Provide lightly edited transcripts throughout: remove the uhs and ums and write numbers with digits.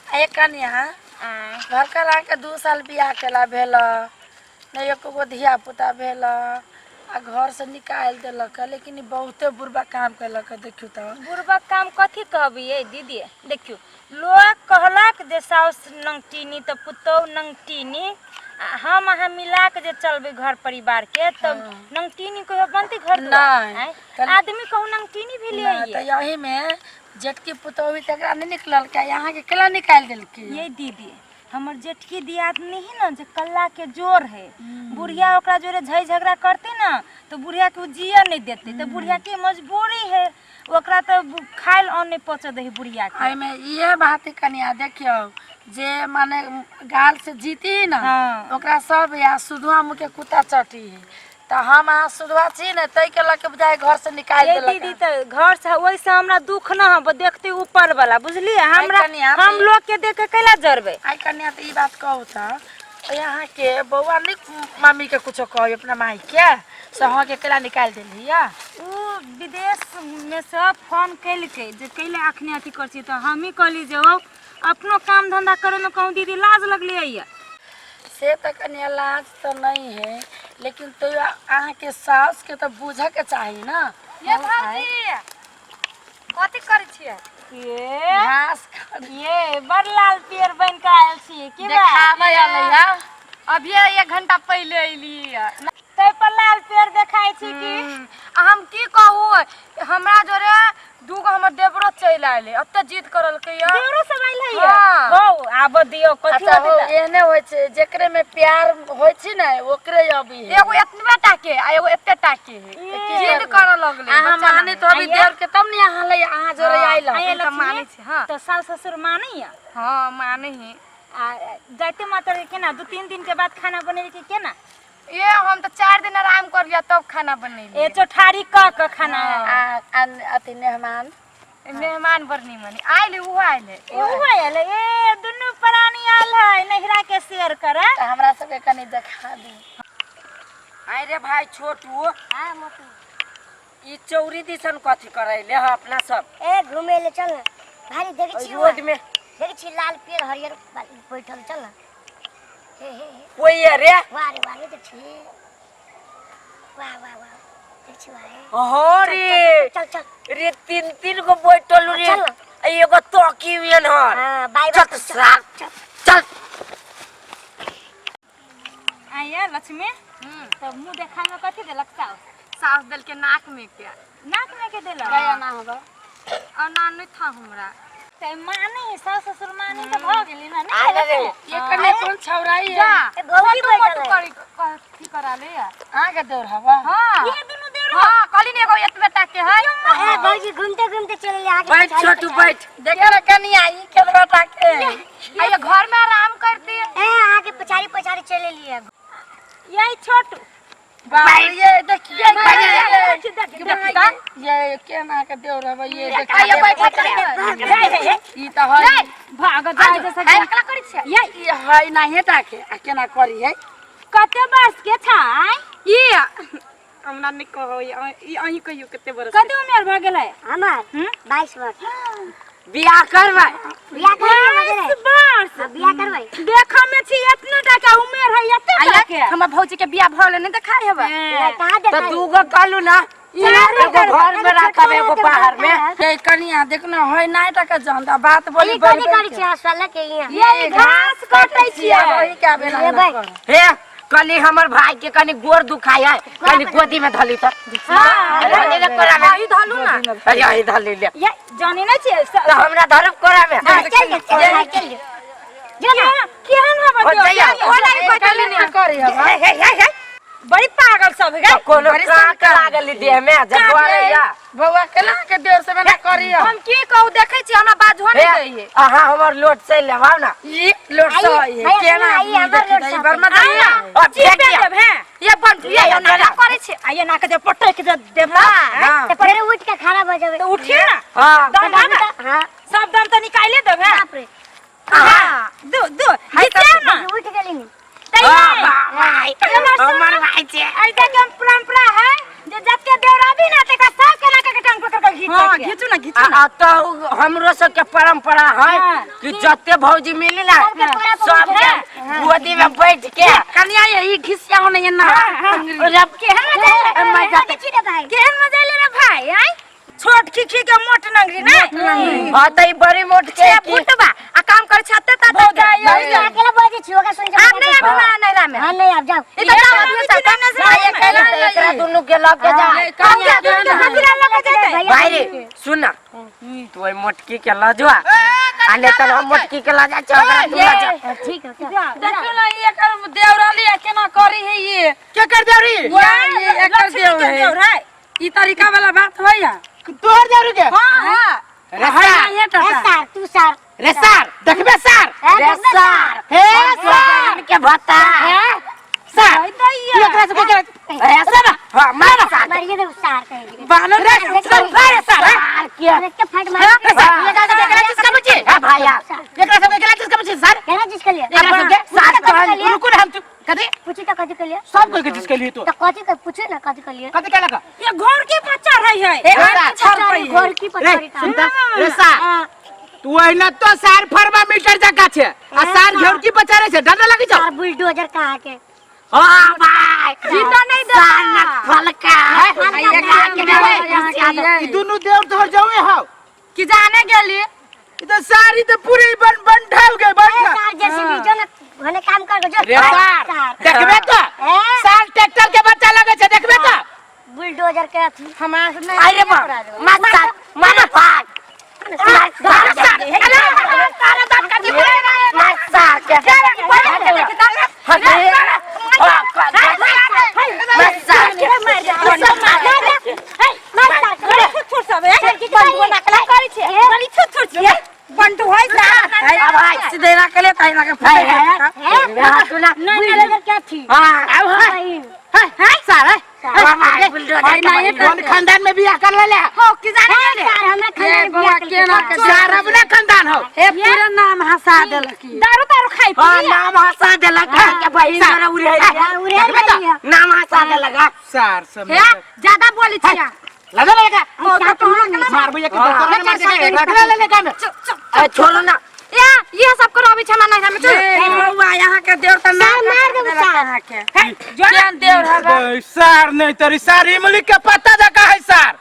आ एक कनिया आँय भरकर अहाँके 2 साल बियाह केला भेल, नहि एको गो धिया पुता भेल आ घरसँ निकालि देलक, लेकिन ई बहुते बुरबा काम केलक। देखियौ तऽ। बुढ़बक काम कथी कहबै ये दीदी? देखियौ, लोग कहलक जे साउस नंगटीनी तऽ पुतोहु नंगटीनी, आ हम अहाँ मिला के जे चलबै घर परिवार के तऽ नंगटीनी कहियो बनतै घर दुआर? नहि। आँय? आदमी कहू नंगटीनी भेलै? नहि तऽ यहीमे जेठकी पुतोहु तकरा नहि निकललकै, अहाँके केना निकालि देलकै? ये दीदी, हमर जेठकी दियादनी है ना जे कल्ला के जोर है। बुढ़िया ओकरा जोरे झै झगड़ा करते ना तो बुढ़िया के उ जिया नहीं देते, तो बुढ़िया के मजबूरी है, ओकरा तो खाइल अन्न नहीं पहुँच दे है बुढ़िया के। एहिमे इहे बात है कनिया, देखियौ जे माने गाल से जीती ना ओकरा सब या सुधुआ मुँह के कुत्ता चटी है। तऽ हम अहाँ सुधुआ छी ने, ताहि के लऽ के बुझाइ घर से निकालि ये देलक। दीदी, तऽ घर से ओहिसे हमरा दुख न हो, देखते ऊपर वाला, बुझलिए? हमरा कनिया, हम लोग के देख के कैला जरबे? आइ कन्या, तऽ ई बात कहू तऽ अहाँके बौआ नहि मम्मी के कुछो कहू अपना माई के से अहाँके केला निकालि देली या? उ विदेश में से फोन केलकै जे कैले अखने अथी कर छी, तऽ हमही कहली जे ओ अपनो काम धंधा करे में कहूँ दीदी लाज लगले ये। से तऽ कनिया लाज तऽ नहीं है, लेकिन तैयो अहाँके साउस के तऽ बुझऽ के चाही ना। ये भौजी, कथी करै छियै? ये घास ये बड़ लाल पियर बन के आयल छी की बात? देखाबै अलै हा। अभिये 1 घंटा पहिले अयली। तै पर लाल पियर देखाइ छी की? आ हम की कहू, हमरा जोरे दूगो हमर देवरो चलि आयलै, एते जिद करलकै या। देवरो सब आयल है? हाँ। हो, आब दियौ कथी। अच्छा हो, एहने होइ छै, जेकरे में प्यार होइ छै ने ओकरे अभी है। एगो एतबे टा के आ एगो एते टा के है, जिद करऽ लगलै। अहाँ बच्चा माने तो अभी देवर के तब ने अहाँ ले अहाँ जोरे आइल। आइए। हम तऽ लक्ष्मी, मानै छी, हाँ। तऽ सास ससुर मानैया? हाँ, मानै है। आ जाइते मात्र केना 2-3 दिन के बाद खाना बनेबै कि केना? ए, हम तऽ 4 दिन आराम कर लिया तब खाना बनेली। ए, चौठारी कऽ के खाना। आ आ अथी मेहमान? मेहमान बड़ निमन आयल, ओहो आयल है। ओहो आयल है। ए, दुनू प्राणी आयल है नहिरा के शेयर करे। तऽ हमरा सबके कनि देखा दी। आइ रे भाई छोटू। हाँ मोटू। ई चौरी दिसन कथी करैले ह अपना सब? ए, घूमे ले चल ना भारी, देखै छी? रोड में। देखै छी, लाल पियर हरियर बैठल, चल ना। हे हे हे। कोई है रे? वाह रे वाह, देख छी, वाह वाह वाह, देख छी, वाह रे। हो रे। चल चल। रे, तीन तीन गो बैठल रे। चल। आ एगो तोकी हुएन हन। हाँ, बाय। चल साल, चल। आइए लक्ष्मी, तब मुँह देखा में कथी देलक साउस? सास देलकै नाक में के। नाक में के देलक? गया ना होगा। अना नहि था हमरा। तऽ माने सास ससुर माने तऽ भऽ गेली ना, आ नहि? रे। ये कन्या कोन छौराई है? जा। ए भौजी, मोटू बैठल है। करी कथी करा ले या। अहाँके देवर हवा? हाँ। ये दुनू देवर? हाँ, कहली ने एगो एतबे टा के है। ए भौजी, घूमते घूमते चले ले आगे। बैठ पछाड़ी, छोटू। पछाड़ी। बैठ। देखे ना कनिया, ई केतबा टाके। आ ये घर में आराम करती। ए, आगे पछाड़ी पछाड़ी चले लिए। यही छोटू। बाप रे, ये देखिए। देखी देखी देखी। ये केना के देवर हवा ये? आ ये देखिए। बैठल है। ई तऽ है। भाग जाय जैसे। एकला करै छियै? ये ई है नाही टाके आ केना करी है? कते वर्ष के छै? ई हमरा नहि कहो, ई अहीं कहियो कते बरस। कते उमेर भऽ गेलै? हमार 22 वर्ष। बियाह करबै? बियाह करबै। 22 वर्ष? हाँ, बियाह करबै। देखऽ में छी एतना टाका, उमेर है एते टाके। हमर भौजी के बियाह भऽ गेलै, नहि देखाय हेबै? नहीं, कहाँ तऽ देखा? दूगो कहलू ना, एगो घर में राखब, एगो बाहर में। ये कनिया देखना है नाही टाके जानता बात बोली। ई कथी करै छी हँसल के यहाँ? ये घास कटै छियै। वही के बेला। ये भाई। हे, कनी हमर भाई के कनी गोर दुखाय है, कनी गोदी में धली तऽ। अरे रे, कोरा में। ई धलू ना। अरे, यही धली ले। ये जाने नै छियै तऽ हमरा धरब कोरा में। हाँ, चल जा, चल भाई, चल जा, जो ना। केहन हवा? हो जाइया। ओला ही बैठल ने। करी हवा। हे हे हे हे। बड़ी पागल सब है। तऽ कोनो काट लागल देह में जगवारैया। बौआ, केना के देवर से बना करी हम की कहू, देखै छी हमरा बाजहो हे नहि दै है। अहाँ हमर लोट से लेबाव ना। ई लोट से है? भैया, केना? आइए, हमर लोट से। बर्मा जाइए। अब फेंक दिया। देब हैं? ये बंद ये ये नाटक ना। करै छै। आ ये नाक दे पटक दे देब ना। हाँ। तऽ फेर उठ के खड़ा भऽ जेबै। तऽ उठिए ना। हाँ। दम है ना? हाँ। सब दम तऽ निकाले देब हैं। बाप रे। हाँ, दू दू घिचियौ ना। उठ गेली नी। तैयार। भाई, हमर भाई छै। ऐसा के परंपरा है। जे जते देवराबी ना तेकरा सब के ना के टांग पकड़ के घीच हां के। घीचू ना घीचू आ तो हमरो सबके परंपरा है हाँ। कि जते भौजी मिली ना सबके कोरा पर सबके गोदी में बैठ के कन्या यही घिसिया नहीं ना रब केहन मजा ले मजा छी रे भाई केहन मजा ले रे भाई आय छोट खिखी के मोट नंगरी ना हाँ तो ई बड़ी मोट के छे फुटबा आ काम कर छते ता ता यही तो अकेला बोले छी ओकरा सुन के आप नहीं आब हमरा नैरा में हां नहीं आप जाओ ई तो जाओ अभी साथ ना एकरा एकरा दुनू के लग के जा हम के दुनू के ससुराल लगे जेतै भाई रे सुन ना तू ओई मोटकी के लऽ जो आ नहीं तो हम मोटकी के लऽ जा छौ ओकरा तू लऽ जा ठीक है चल। देखियो ना ई एकर देवराली आ केना करी है ये के कर देवरी ये एकर लक्ष्मी के देवर देवर है है ई तरीका वाला बात होइया तोहर देवरी के हां हां रे सार ये ए टाटा सार तू सार रे सार देखबे सार ए रे सार हे सार के भत्ता सार है दैया एकरा से के रे सार हां मार सार मारिए दे सार कहेंगे बानर रे सार रे सार सार के देख के फाट मार रे सार एकरा सब के चीज का पूछी हे भैया एकरा सब के चीज का पूछी सार केना चीज के लिए एकरा सब के सार तहन रुको ना हम तू कथी पूछी तो कथी के लिए सब कोई के चीज के लिए तो तो कथी के पूछे ना कथी के लिए कथी कहलक ये घोर के बच्चा रही है ए सार। छर पई घर की रे पछाड़ी का सुनता रे सार तू एना तो सार फरमा मीटर जका छे आ सार घेर की बचा रे छे डर ना लगी छौ सार बुलडोजर कहा के ओ भाई जीता नहीं देता सार न फलका ई दुनू देव तोहर जावे हौ कि जाने गेली ई तो सारी तो पूरी बन बन ढल गए बन ए सार जैसे भी जो ना घने काम कर जो रे सार देखबे तो ए सार ट्रैक्टर के बच्चा लगे छे देखबे तो बुलडोजर के अथी हमरा से नहीं अरे बा मार सार मार भाग मार सार सारा दांत का मार सार के मार सार के बंटू है अब भाई सीधे ना के ले ताई ना के सुना बुलडोजर क्या थी हां बहिन सार भाई बुलडोजर कौन खानदान में बियाह कर ले हो कि जाने गेले सार हमरा ये खानदान बौआ केना के सार अपना खानदान हो हे पूरा नाम हंसा देलक ई। दारू तारू खाई हां नाम हंसा देलक के बहिन तोरा उड़े उड़े गई नाम हंसा देलक सार सब हे ज्यादा बोली छिया लगा लगा मार भैया के दरकार मार के रखला ले ले काम ए छोड़ो ना ए ये सब कराबे छै हमरा नैहरा में चल ए बौआ यहाँ के देवर त नाम मार देबो देलक सार। अहाँ के केहन देवर हबा सार नहीं तरी सार इमली के पत्ता जका है सार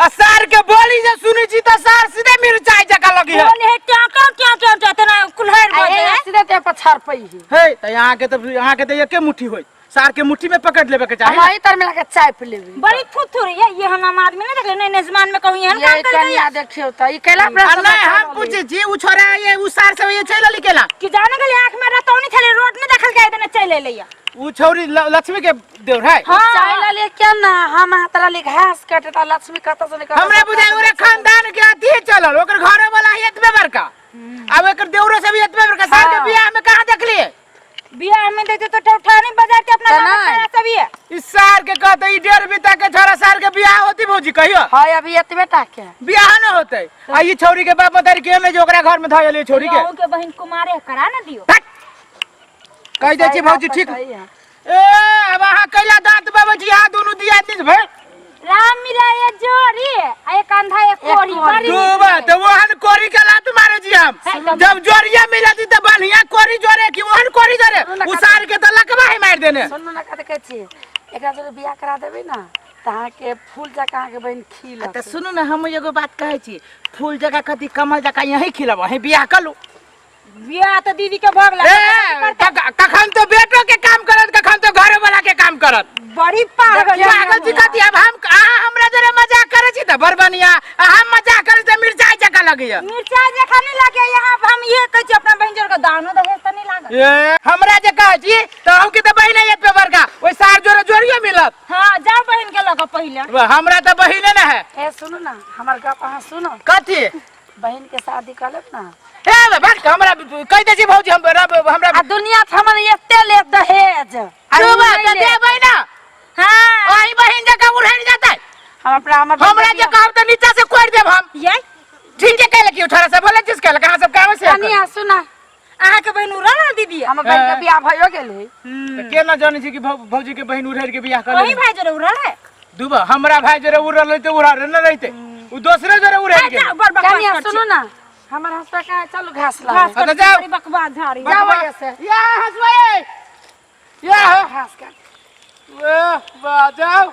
आ सार के बोली जे सुनी छी त सार सीधे मिरचाई जका लगी है बोले है ट्यों ट्यों ट्यों ट्यों ट्यों तना कुल्हड़ बजे ए सीधे ते पछाड़ पई है हे त यहाँ के त यहाँ के त एके मुट्ठी होई सार के मुट्ठी में पकड़ लेबे के चाही हम एही तर मिला के चाय पी लेबे बड़ी थुथुर ये हम आम आदमी नहीं देखले नहीं निजमान में कहूं एहन ये काम कर कनिया देखियो त ई कैला आ अपना नहीं हम पूछे छी उ छोरा ये उ सार से ये चल केला कि जाने गेले आंख में रतौनी छले रोड नहीं देखल जाय देने चल एलै उ छौरी लक्ष्मी के देवर है हां चाय ला ले क्या ना हम हाथ ला ले घास काटे त लक्ष्मी कत से निकल हमरा बुझाय ओरे खानदान के अथी चलल ओकर घरे वाला ही एतबे बड़का अब एकर देवरो से भी एतबे बड़का सार के बियाह में कहां देखलिए बियाह में देखते तो ठौठानी बजा के अपना त नाम नहीं। खड़ा सब ये इस सार के कहते ई डेढ़ बीता के छोरा सार के बियाह होती भौजी कहियो हां अभी एतबे टा के बियाह न होते आ ई छौरी के बाप मतारी के में जो ओकरा घर में धयल छौरी के अहूँ के बहिन कुमारे करा ना दियो कह दे छी भौजी ठीक सही है। ए अब अहाँ कैला दांत बाबा जी अहाँ दुनू दिया दिन भे राम मिला ये जोड़ी आ एक अंधा एक कोरी बड़ी दू बात ओहन कोरी के लात मारे जी हम जब जोड़िया मिलती त बढ़िया कोरी जोड़े कि ओहन कोरी जोड़े उसार के त लकवा ही मार देने सुनू ना कथी कहै छी एकरा जोरे बियाह करा देबै ना त अहाँके फूल जकाँ अहाँके बहिन खिलत त सुनू ना हम एगो बात कहै छी फूल जकाँ कथी कमल जकाँ यहीं खिलब अहीं बियाह कर लू बियाह तो दीदी के भग ए कखन तो बेटो के काम करत कखन तो घरो वाला के काम करत बड़ी पागल पागल छी कथी अब हम अहाँ हमरा जरे मजाक करै छी त बड़ बढ़िया आ हम मजाक करै छी त मिरचाई जकाँ लगैया मिर्चा जखा नहीं लगे यहाँ हम ये कहै छी अपना बहिन जोड़ के दानो दहेज त नहीं लागल ए हमरा जे कहै छी त हम के त बहिन एतबे बड़का ओइ सार जोरे जोड़ियो मिलत हाँ जाओ बहिन के लगे पहिले हमरा त बहिने न है ए सुनू ना हमर गप अहाँ सुनू कथी बहिन के शादी कर लेब ना ए बा हमरा कहि दै छी भौजी हम हमरा आ दुनिया से हमर एते ले दहेज आ तू ई बा नहि त लेत। देबै ना हाँ ओही बहिन जकाँ उड़ैन जेतै हम अपना हमर बहिन हमरा के जे कहब त नीचा से कोरि देब हम ये ठीक है कहलक कि उठारा से बोले जिस कहलक अहाँ सब काम से कनिया सुना अहाँ के बहिन उड़ल ना दीदी हमर बहिन के बियाह भयो गेल है त के ना जानै छी कि भौजी के बहिन उड़ैर के बियाह कर वही भाई जोड़े उड़ल है दुबा हमरा भाई जरे उड़ल रहते उड़ा न रहते उ दोसरे जरे उड़े गेल। बड़ बकवास कनिया करै छी। सुनू ना, हमर हंसुआ कहाँ? चलू घास ला। घास अच्छा, कटै जाओ। छी, बड़ी बकवास झाड़ी। जाओ यहाँ से। या हंसुआ ए या घास काट। वाह वाह, जाओ।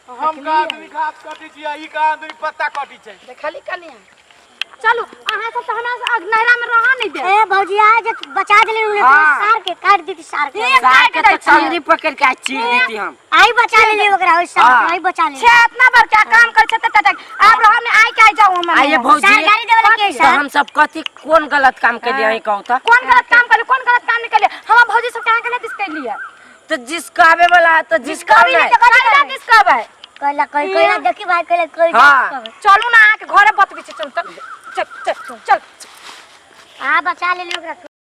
हम का आदमी घास कटी छी आ ई का आदमी पत्ता कटी छै। देखली कनिया? चलू, अहाँ सब तऽ हमरा नैहरा में रह नहीं दे। ए भौजी, आ जे बचा देली उन्हें। हाँ। सार के काट दी सार के। एक सार काट के दै तो छी। टंगरी पकड़ के आ चीर देती हम। आई बचा लेली ओकरा ओइ सार हाँ। के, आई बचा लेली। छे इतना बड़का काम कर छे त आब रह में आई के आई जाऊ हम। आइए भौजी। सार गाड़ी देवे के तो सार। हम सब कथी कोन गलत काम के लिए कहू त? कोन गलत काम करले? कोन गलत काम निकले? हम भौजी सब के अहाँ के नहीं दिस कैलिए। तो जिसकावे वाला है तो जिसका कभी नहीं। नहीं तो दिस कहबै। कहला कह कहला, देखी भाई, कहला कोई। हाँ। चलू ना, अहाँ के घरे बतबै छी। चल चल चल चल। आ बचा लेली ओकरा।